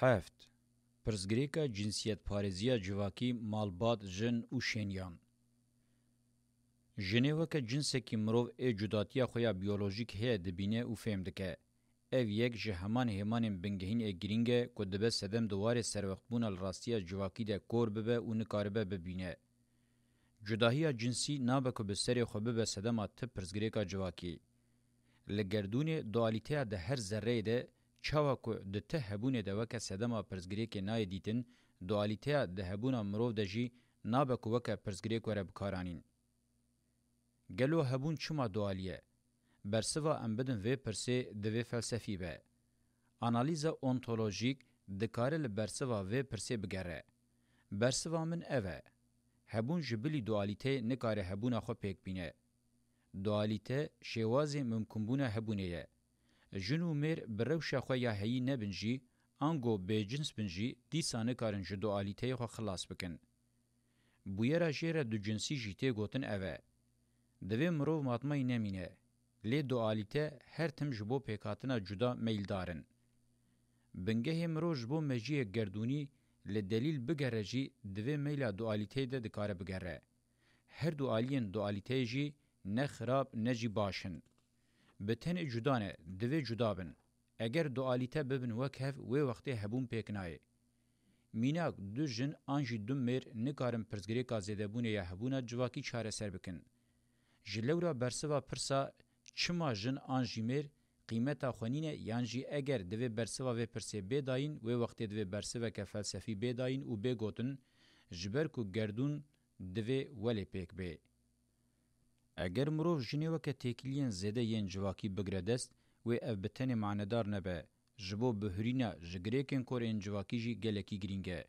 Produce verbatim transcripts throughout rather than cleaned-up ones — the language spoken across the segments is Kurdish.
Heft. Pirsgirêka cinsiyetparêziya civakî, malbat, jin û şêniyan. Jinê weke cinsekî mirov ê cudatiya xwe ya biyolojîk heye dibîne û fêm dike. Ev yek ji heman hêmanên bingehîn ê girîng e ku dibe sedem di warê serwextbûna li rastiya civakî de kor bibe û nikaribe bibîne. Cudahiya cinsî nabe ku bi serê xwe bibe sedema ti pirsgirêka civakî. Li gerdûnê dualîteya di her zerreyê de, çawa ku di ti hebûnê de weke sedema pirsgirêkê nayê dîtin, dualîteya di hebûna mirov de jî nabe ku weke pirsgirêk were bikaranîn. Gelo hebûn çima dualî ye? Bersiva em bidin vê pirsê divê felsefî be. Analîza ontolojîk dikare li bersiva vê pirsê bigere. Bersiva min ev e. Hebûn ji bilî dualîteyê nikare hebûna xwe pêk bîne. Dualîte şêwazê mimkunbûna hebûnê ye. Jin û mêr bi rewşa xwe ya heyî nebin jî, ango bêcins bin jî, dîsa nikarin ji dualîteyê xwe xilas bikin. Bûyera jê re ducinsî jî tê gotin ev e. Divê mirov matmayî nemîne. Lê dualîte her tim ji bo pêkhatina cuda meyldar in. Bingehê mirov ji bo mejiyê gerdûnî li delîl bigere jî, divê meyla dualîteyê de dikare bigere. Her du aliyên dualîteyê jî ne xirab ne jî baş in. Bi tenê cuda ne, divê cuda bin. Eger dualîte bibin wek hev, wê wextê hebûn pêk nayê. Mînak, du jin an jî du mêr nikarin pirsgirêka zêdebûnê ya hebûna civakî çareser bikin. Ji lewra bersiva pirsa çima jin an jî mêr qîmeta xwe nîne, yan jî eger divê bersiva vê pirsê bê dayîn, wê wextê divê bersiveke felsefî bê dayîn û bê gotin, ji ber ku gerdûn divê welê pêk bê. Eger mirov jinê weke têkiliyên zêde yên civakî bigre dest, wê ev bi tenê manedar nebe. Ji bo bihurîna ji girêkên kor ên civakî jî gelekî girîng e.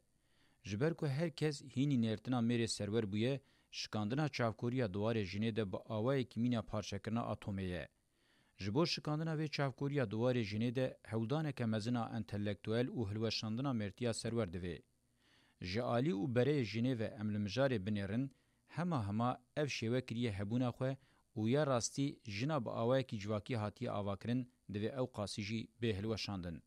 Ji ber ku her kes hînî nêrtina mêrê serwer bûye, şikandina çavkoriya di warê jinê de bi awayekî mîna parçekirina atomê ye. Ji bo şikandina vê çavkoriya di warê jinê de hewldaneke mezin a entelektuel û hilweşandina mêrtiya serwer divê. Ji alî û bereyê jinê ve em li mijarê binêrin, hema hema ev şêwe kiriye hebûna xwe û ya rastî jina bi awayekî civakî hatiye avakirin, divê ew qasî jî bê hilweşandin.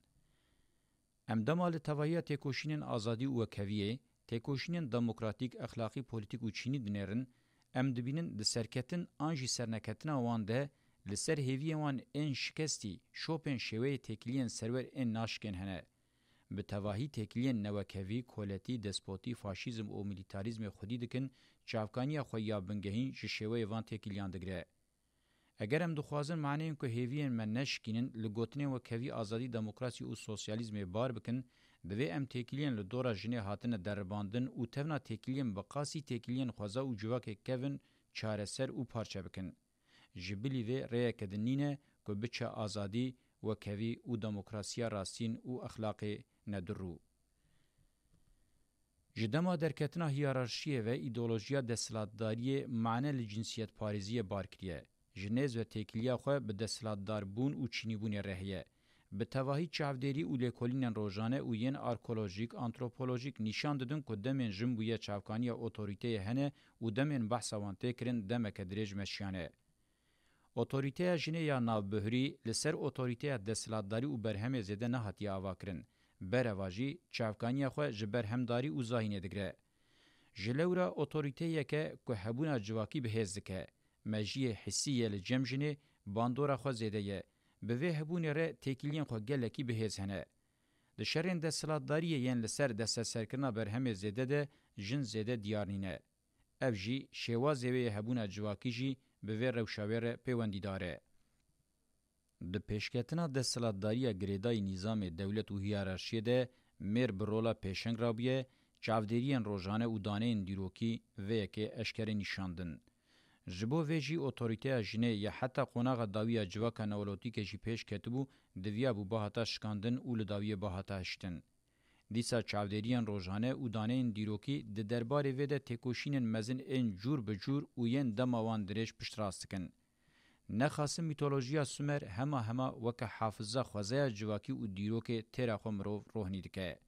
Em dema li tevahiya têkoşînên azadî û wekheviyê, têkoşînên demokratîk, exlaqî, polîtîk û çînî dinêrin, em dibînin di serketin an jî serneketina wan de li ser hêviyên wan ên şikestî şopên şêweyê têkiliyên serwer ên naşikên hene. Bi tevahî têkiliyên newekhevî, koletî, despotî, faşîzm û milîtarîzmê xwedî dikin, çavkaniya xwe ya bingehîn ji şêweyê van têkiliyan digire. Eger em dixwazin maneyên ku hêviyên me neşikînin, li gotinên wekhevî, azadî, demokrasî û sosyalîzmê bar bikin, divê em têkiliyên li dora jinê hatine deribandin û tevna têkiliyên bi qasî têkiliyên xweza û civakê kevin çareser û parçe bikin. Ji bilî vê rêyeke din nîne ku biçe azadî, wekhevî û demokrasiya rastîn û exlaqê nedirû. Ji dema derketina hiyerarşiyê ve îdeolojiya desthilatdariyê mane li cinsiyetparêziyê bar kiriye. Ji nêz ve têkiliya xwe bi desthilatdarbûn û çînîbûnê re heye. Bi tevahî çavdêrî û lêkolînên rojane û yên arkolojîk, antropolojîk nîşan didin ku demên jin bûye çavkaniya otorîteyê hene û demên behsa wan tê kirin demeke dirêj meşiyane. Otorîteya jinê ya navbihurî li ser otorîteya desthilatdarî û berhemê zêde nehatiye avakirin. Bereva jî çavkaniya xwe ji berhemdarî û zahînê digire. Ji lewra otorîteyeke ku hebûna civakî bi hêz dike, mejiyê hissî ye li cem jinê, bandora xwe zêde ye. Bi vê hebûnê re têkiliyên xwe gelekî bi hêz hene. Di şerên desthilatdariyê yên li ser desteserkirina berhemê zêde de jin zêde diyar nîne. Ev jî şêwazê wê yê hebûna civakî jî bi vê rewşa wê re pêwendîdar e. Di pêşketina desthilatdariya girêdayî nîzamê dewlet û hiyerarşiyê de mêr bi rola pêşeng rabûye, çavdêriyên rojane û daneyên dîrokî vê yekê eşkere nîşandin. Ji bo vê jî otorîteya jinê ya heta qonaxa dawî ya civaka neolotîkê jî pêş ketibû, diviyabû bihata şikandin û li dawiyê bihata hiştin. Dîsa çavdêriyên rojane û daneyên dîrokî di derbarê vê de têkoşînên mezin ên cûr bi cûr û yên dema wan dirêj piştrast dikin. Nexasim mîtolojiya Sumer hema hema weke hafiza xwezaya civakî û dîrokê têra xwe mirov rohnî dike.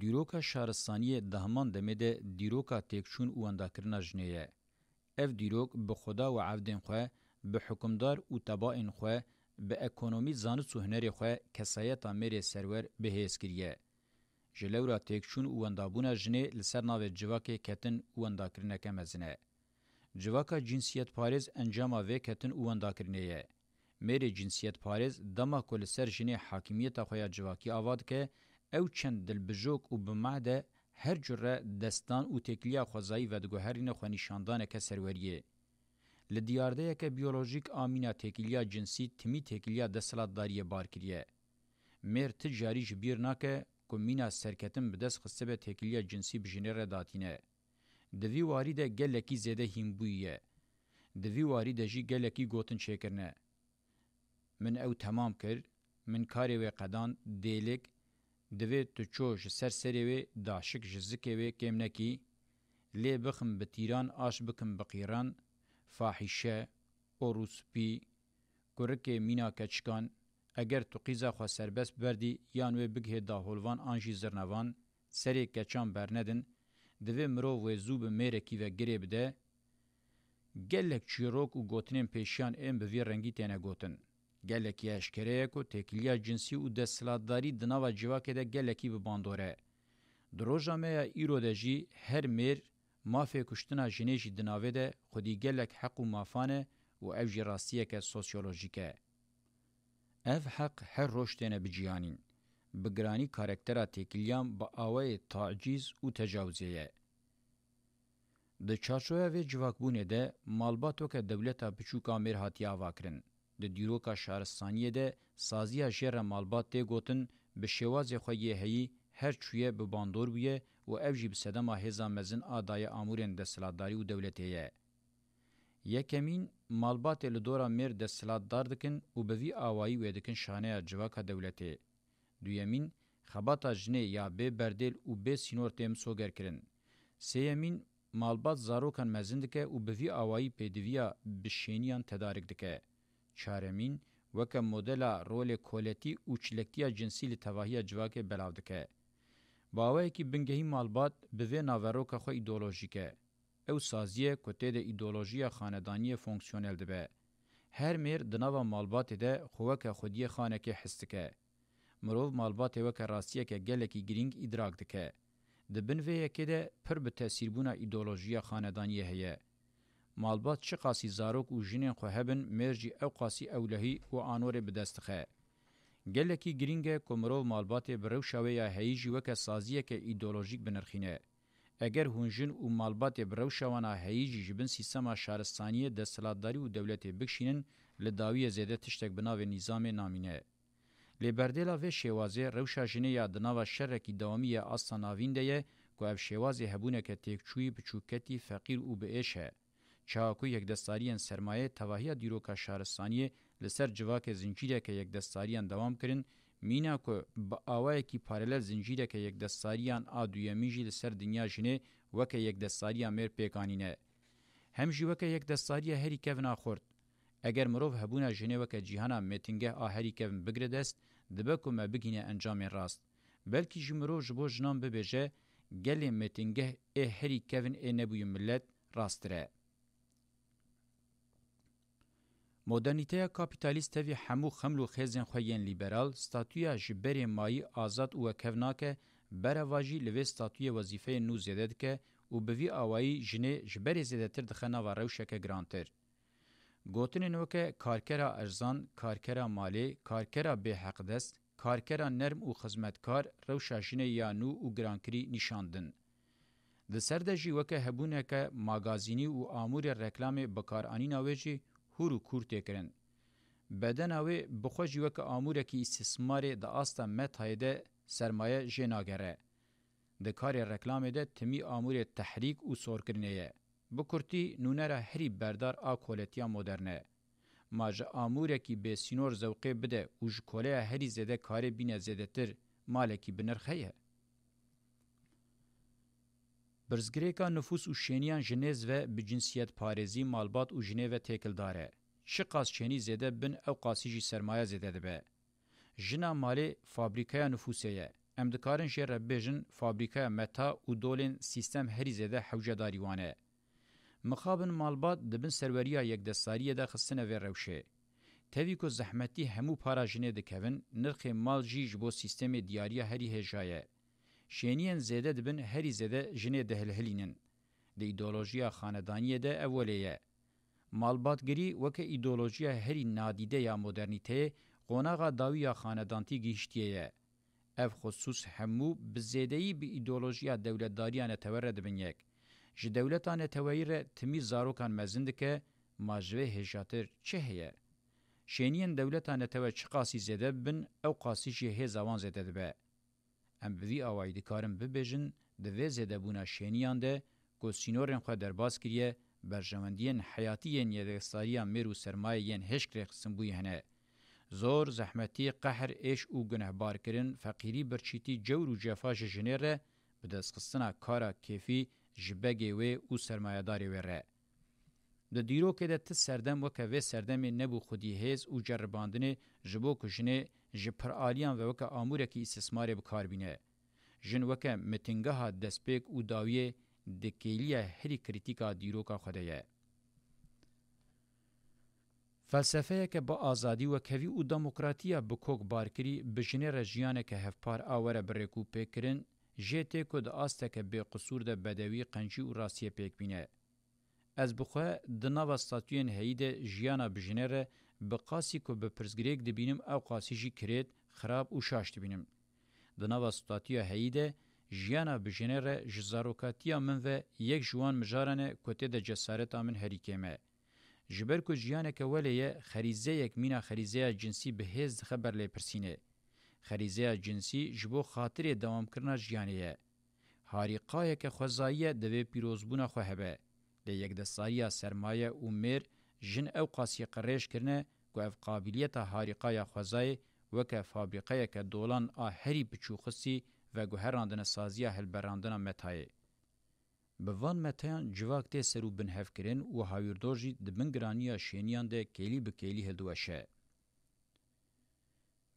Dîroka şaristaniyê di heman demê de dîroka têkçûn û wendakirina jinê ye. Ev dîrok bi xweda û evdên xwe, bi hukimdar û tebaên xwe, Bi ekonomî, zanist û hunerê xwe kesayeta mêrê serwer bi hêz kiriye. Ji lewra têkçûn û wendabûna jinê li ser navê civakê ketin û wendakirineke mezin e. Civaka cinsiyetparêz encama vê ketin û wendakirinê ye. Mêrê cinsiyetparêz dema ku li ser jinê hakimiyeta xwe ya civakî ava dike, ew çend dilbijok û bi made her cure destan û têkiliya xwezayî vediguherîne xwenîşandaneke serweriyê. Li diyardeyeke biyolojîk a mîna têkiliya cinsî timî têkiliya desthilatdariyê bar kiriye. Mêr ti carî ji bîr nake ku mîna serketin bi dest xistibe têkiliya cinsî bi jinê re datîne. Di vî warî de gelekî zêde hînbûyî ye. Di vî warî de jî gelekî gotin çêkirine. Min ew temam kir, min karê wê qedand, dêlik, divê tu ço ji ser serê wê, daşik ji zikê wê kêm nekî, lê bixim bi tîran, aş bikim bi qîran, fahîşe, orûspî, kurikê mîna keçikan, eger tu qîza xwe serbest berdî yan wê bigihê daholvan an jî zirnevan, serê keçan bernedin, divê mirov wê zû bi mêrekî ve girê bide. Gelek çîrok û gotinên pêşiyan ên bi vî rengî têne gotin. Gelekî eşkere ye ku têkiliya cinsî û desthilatdarî di nava civakê de gelekî bi bandor e. Di roja me ya îro de jî her mêr, mafê kuştina jinê jî di navê de xwedî gelek heq û mafan e û ev jî rastiyeke sosyolojîk e. Ev heq her roj têne biciyanîn. Bi giranî karaktera têkiliyan bi awayê tacîz û tecawizê ye. Di çarçoveya vê civakbûnê de malbat weke dewleta biçûk a mêr hatiye avakirin. Di dîroka şaristaniyê de saziya jê re malbat tê gotin, bi şêwazê xwe yê heyî her çûye bi bandor bûye û ev jî bi sedema hêza mezin a daye amûrên desthilatdarî û dewletê ye. Yekemîn, malbatê li dora mêr desthilatdar dikin û bi vî awayî wê dikin şaneya civaka dewletê. Duyemîn, xebata jinê ya bê berdêl û bê sînor tê misogerkirin. Sêyemîn, malbat zarokan mezin dike û bi vî awayî pêdiviya bi şêniyan tedarik dike. Çaremîn, weke modela rolê koletî û çilektiya cinsî li tevahiya civakê belav dike. Bi awayekî bingehî malbat bi vê naveroka xwe îdeolojîk e. Ew sazî ye ku tê de îdeolojiya xanedaniyê fonksiyonel dibe. Her mêr di nava malbatê de xwe weke xwediyê xanekê his dike. Mirov malbatê weke rastiyeke gelekî girîng îdrak dike. Di bin vê yekê de pir bi tesîrbûna îdeolojiya xanedaniyê heye. Malbat çiqasî zarok û jinên xwe hebin, mêr jî ewqasî ewlehî û anorê bi dest dixe. Gelekî girîng e ku mirov malbatê bi rewşa wê ya heyî jî weke saziyeke îdeolojîk binirxîne. Eger hûn jin û malbatê bi rewşa wan a heyî jî ji bin sîstema şaristaniyê, desthilatdarî û dewletê bikişînin, li dawiyê zêde tiştek bi navê nîzamê namîne. Lê berdêla vê şêwazê rewşa jinê ya di nava şerekî dewamî ya asta navîn de ye ku ev şêwazê hebûneke têkçûyî, biçûkketî, feqîr û bi êş e. Çawa ku yekdestariyên sermayê tevahiya dîroka şaristaniyê li ser civakê zincîreke yekdestariyan dewam kirin, mîna ku bi awayekî paralel zincîreke yekdestariyan a duyemîn jî li ser dinya jinê weke yekdestariya mêr pêk anîne. Hem jî weke yekdestariya herî kevin a xurt. Eger mirov hebûna jinê weke cîhana mêtingeh a herî kevin bigire dest, dibe ku me bigihîne encamên rast. Belkî jî mirov ji bo jinan bibêje, gelê mêtingeh ê herî kevin ê nebûyî milet rasttir e. Modernîteya kapîtalîst tevî hemû xeml û xêzên xwe yên lîberal, statûya ji berê mayî azad û wekhev nake, bereva jî li vê statûyê wezîfeyên nû zêde dike û bi vî awayî jinê ji berê zêdetir dixe nava rewşeke girantir. Gotinên weke karkera erzan, karkera malê, karkera bêheqdest, karkera nerm û xizmetkar rewşa jinê ya nû û girankirî nîşan din. Di ser de jî weke hebûneke magazînî û amûrê reklamê bikaranîna wê jî hûr û kûr tê kirin. Bedena wê bi xwe jî weke amûrekî îstîsmarê di asta metayê de sermaye jê nagere. Di karê reklamê de timî amûrê tehrîk û sorkirinê ye. Bi kurtî, nûnera herî berdar a koletiya modern e. Ma ji amûrekî bêsînor zewqê bide û ji koleya herî zêde karê bîne zêdetir, malekî bi nirx heye? Birzgirêka nifûs û şêniyan ji nêz ve bi cinsiyetparêzî, malbat û jinê ve têkildar e. Çiqas şênî zêde bin, ewqasî jî sermaye zêde dibe. Jina malê fabrîkaya nifûsê ye. Em dikarin jê re bibêjin fabrîkaya meta û dolên sîstem herî zêde hewcedarî wan e. Mixabin malbat di bin serweriya yekdestariyê de xistine vê rewşê. Tevî ku zehmetî hemû para jinê dikevin, nirxê mal jî ji bo sîstemê diyariya herî hêja ye. Şêniyên zêde dibin herî zêde jinê dihilhilînin. Di îdeolojiya xanedaniyê de ev welê ye. Malbatgirî weke îdeolojiya herî nadîde ya modernîteyê qonaxa dawî ya xanedantî gihîştiye ye. Ev xusûs hemû bi zêdeyî bi îdeolojiya dewletdariya netewe re dibin yek. Ji dewleta neteweyî re timî zarokan mezin dike, ma ji vê hêjatir çi heye? Şêniyên dewleta netewe çiqasî zêde bibin, ew qasî jî hêza wan zêde dibe. Em bi vî awayî dikarin bibêjin, di vê zêdebûna şêniyan de ku sînorên xwe derbas kiriye, berjewendiyên heyatî yên yekdestdariya mêr û sermayê yên hişk rêxistin bûyî hene. Zor, zehmetî, qehr, êş û gunehbarkirin, feqîrî, birçîtî, cewr û cefa ji jinê re, bi destxistina kara kêfî ji begê wê û sermayedarê wê re. Di dîrokê de ti serdem weke vê serdemê nebû xwedî hêz û ceribandinê ji bo ku jinê ji piraliyan ve weke amûrekî îstismarê bi kar bîne. Jin weke mitingeha destpêk û dawiyê di kêliya herî krîtîk a dîroka xwe de ye. Felsefeyeke bi azadî, wekhevî û demokratiya bi kok barkirî bi jinê re jiyaneke hevpar a were bi rêk û pêk kirin, jê tê ku di asteke bêqisûr de bedewî, qencî û rastiyê pêk bîne. Ez bi xwe di nava statûyên heyî de jiyana bi jinê re bi qasî ku bi pirsgirêk dibînim, ew qasî jî kirêt, xirab û şaş dibînim. Di nava statûya heyî de jiyana bi jinê re ji zarokatiya min ve yek ji wan mijaran e ku tê de cesareta min herî kêm e. Ji ber ku jiyaneke welê ye, xerîzeyek mîna xerîzeya cinsî bi hêz dixe ber lêpirsînê. Xerîzeya cinsî ji bo xatirê dewamkirina jiyanê ye. Harîqayeke xwezayî ye divê pîrozbûna xwe hebe. Lê yekdestdariya sermaye û mêr jin ew qasî qirêj kirine ku ev qabiliyeta harîqa ya xwezayê weke fabrîqeyeke dolan a herî biçûxistî veguherandine saziya hilberandina metayê. Bi van metayan civak tê ser û binhevkirin û hawîrdor jî di bin giraniya şêniyan de kêlî bi kêlî hildiweşe.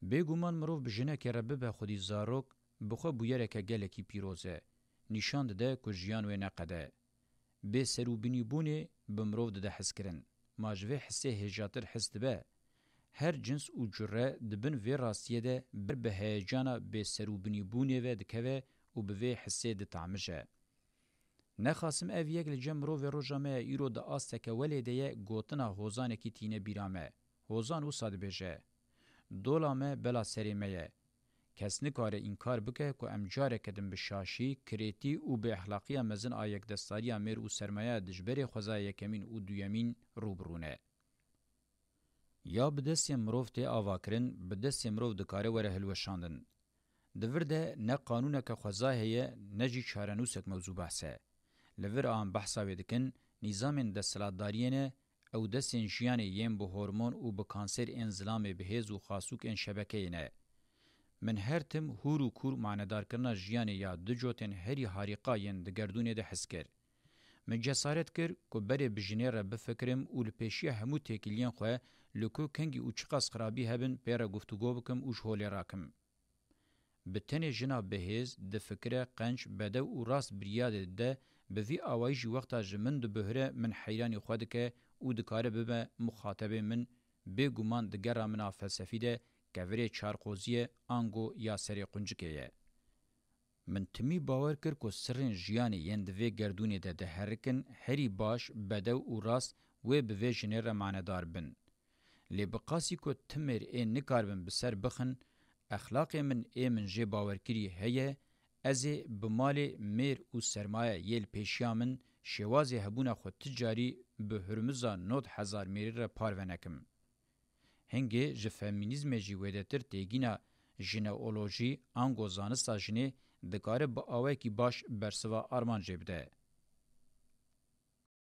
Bêguman mirov bi jinekê re bibe xwedî zarok, bi xwe bûyereke gelekî pîroz e. Nîşan dide ku jiyan wê ne qede. Bêserûbinîbûnê bi mirov dide hizkirin. Ma ji vê hisê hêjatir his dibe? Her cins û cure di bin vê rastiyê de ber bi heyecana bêserûbinîbûnê ve dikeve û bi vê hisê ditamije. Nexasim ev yek li cem mirovê roja me ya îro di asteke welê de ye, gotina hozanekî tîne bîra me. Hozan wisa dibêje: Dola me bela serê me ye. Kes nikare înkar bike ku em careke din bi şaşî, kirêtî û bêexlaqiya mezin a yekdestdariya mêr û sermayeyê dijberê xwezaya yekemîn û duyemîn rû bi rû ne. Ya bi destê mirov tê avakirin, bi destê mirov dikare were hilweşandin. Di vir de ne qanûneke xweza heye, ne jî çarenûsek mewzû behs e. Li vir a em behsa wê dikin, nîzamên desthilatdariyê ne, ew destên jiyanê yên bi hormon û bi kanser ên zilamê bi hêz û xasûk ên şebekeyê ne. Min her tim hûr û kûr manedarkirina jiyanê ya du cotên herî harîqa yên di gerdûnê de his kir. Min cesaret kir ku berê bi jinê re bifikirim û li pêşiya hemû têkiliyên xwe li ku kengî û çiqas xirabî hebin pê re guftûgo bikim û ji holê rakim. Bi tenê jina bihêz, difikire, qenc, bedew û rast bi riyadê dide, bi vî awayî jî wexta ji min dibihire, min heyranî xwe dike û dikare bibe muxatebê min, bêguman di gera min a felsefî de kevirê çarqoziyê ango ya serê quncikê ye. Min timî bawer kir ku sirrên jiyanê yên di vê gerdûnê de diherikin herî baş, bedew û rast wê bi vê jinê re manedar bin. Lê bi qasî ku ti mêr ê nikaribin bi ser bixin, exlaqê min ê min jê bawerkirî heye, ez ê bi malê mêr û sermaye yê li pêşiya min, şêwazê hebûna xwe ti carî bi hurmiza nod hezar mêrî re parve nekim. Hingê ji femînîzmê jî wêdetir têgîna jineolojî, ango zanista jinê, dikare bi awayekî baş bersiva armancê bide.